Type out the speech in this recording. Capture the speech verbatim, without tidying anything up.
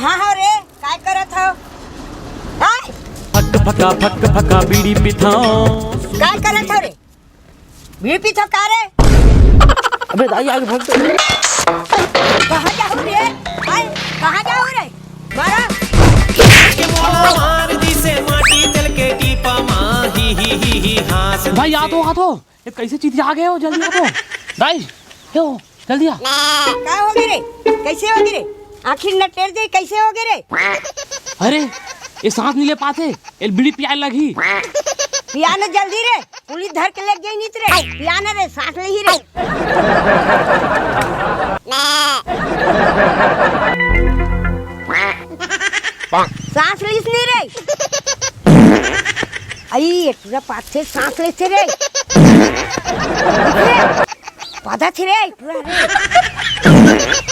हाँ हो रे, काय करत हो? आय, फक फका फक फका बीड़ी पिथाओ। काय करत हो रे? बीड़ी पीथो का रे? अबे दाई, आगे भाग। कहाँ जाहू रे? आय, कहाँ जाहू रे? मारा। के मोला मार दिसे माटी तेल के टीपा मा, ही, ही, ही, ही, हाँस भाई, आ तो, आ तो। ये कैसे चितिया गए हो? जल्दी आ तो। दाई, क्या हो? जल्दी आ। का हो गे रे? कैसे हो गे रे? आखिर न टेर दे, कैसे हो गे रे? अरे, ये सांस नहीं ले पाते, ये बीड़ी पियाए लगी। पिया न जल्दी रे, पुलिस धर के ले गई नीत रे। पिया न रे, सांस ले ही रे। सांस लीस नहीं रे। आई, ये पूरा पाछे सांस लेते रे। पादा थे रे, पूरा रे।